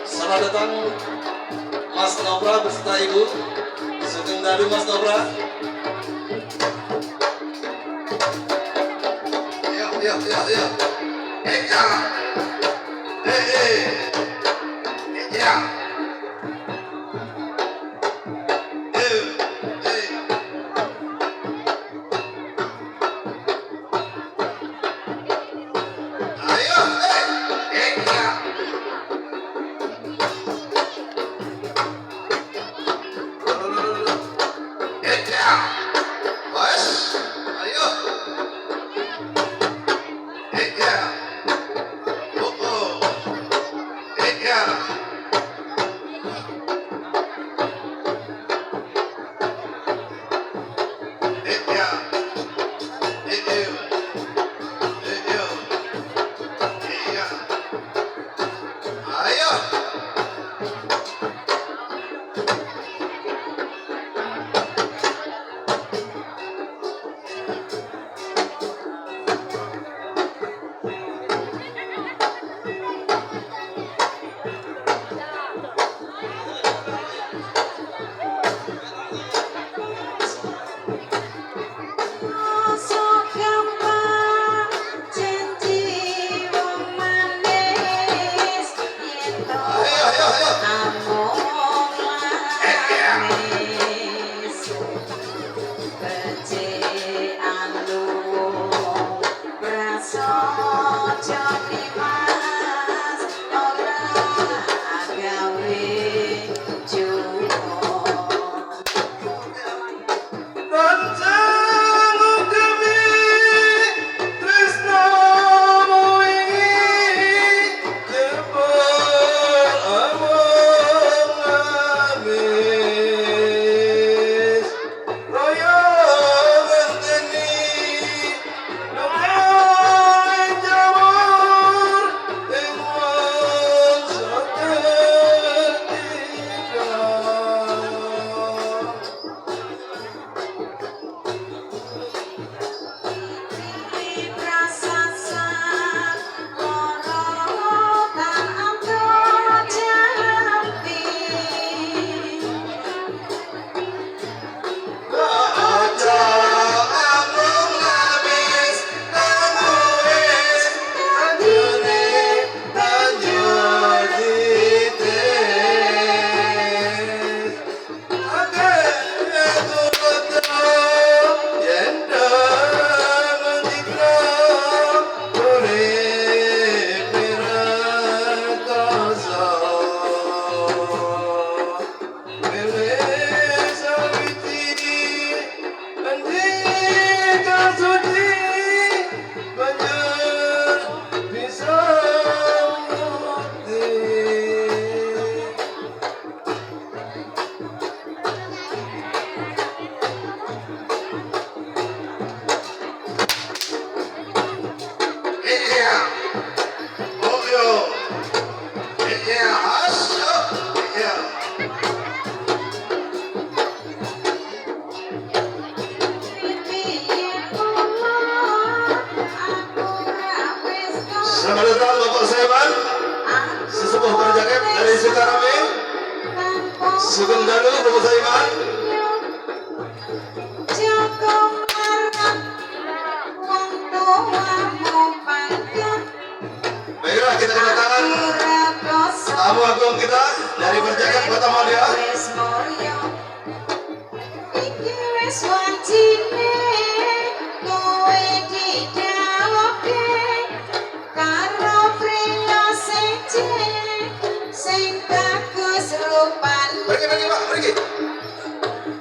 Selamat datang Mas Nopra beserta Ibu. Sugeng dalu, Mas Nopra. Yo, yo, yo, yo. Eh, ya. Eh, eh. Eh, ya. Eh, eh. Ayo, eh. Eh, ya. Eh, ya. Wes, ayo. Eh, ya. Oh. Eh, ya. Eh, ya. Eh, eh. Eh, ya. Eh, ya. Ayo. Rasa gampang janji wong manis yen to Ayo, ayo, ayo. Amung lamis becikan luwung prasaja, Mas, ora gawe cukup. Tancang gawe Selamat datang Bapak Saiman, sesepuh Berjangkit dari Sukarame. Sugeng Dalu Bapak Saiman. Joko marang wong tuamu pangkat. Baiklah, kita kedatangan tamu agung kita dari Berjangkit Kota Madia. Wis mulya iki wis wancine kowe didhawuhke karo priya siji sing bagus rupane. Pergi, pergi Pak, pergi.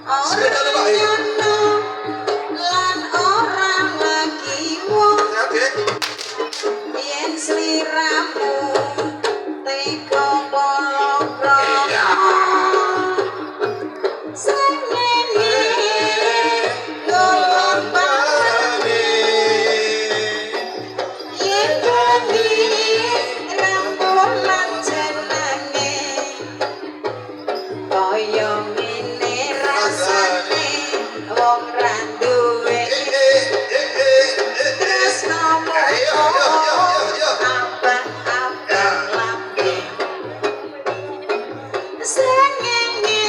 Ora Sebentar, Pak, iya. nyono lan ora makiwa Sehat ya. yen sliramu tega palakrama srengenge ngulon parane yen bengi rembulan jenenge kaya ngene rasane wong ra duwe Eh, eh, eh, eh, eh, eh. tresnamu. Ayo, ayo, ayo, ayo. Abang-abang lambe srengenge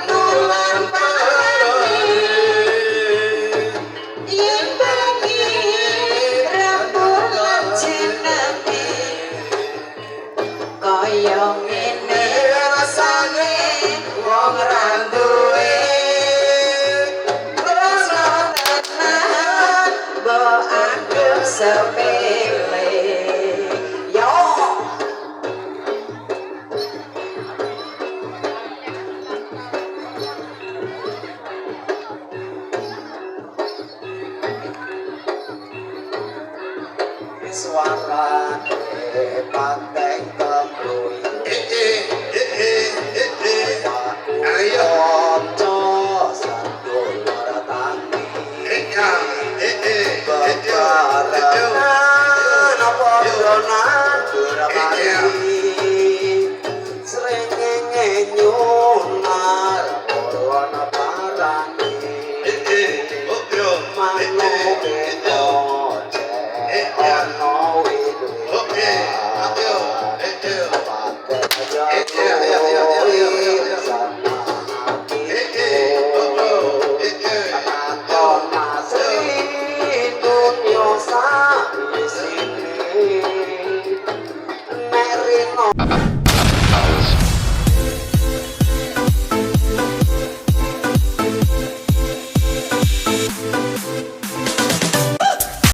ngulon parane yen bengi rembulan jenenge kaya ngene rasane wong ra duwe tresno tenan mbok anggep sepele yo. Suarane pateng tembrui. Eh, eh, eh, eh, eh, eh. Ayo. Kanca sadulur tani. Eh, ya. Eh, eh, eh, eh. Bebarengan padha nandur pari. Srengenge nyunar ana parani. Eh, eh. Oh, yo. Eh, eh, eh, yo. Eh, ya. Oke, ayo. Eh, eh. Eh, ya, ya, ya, ya, ya, ya, ya. Eh, eh. Oh, oh. Eh, eh. Yo. Nek rino.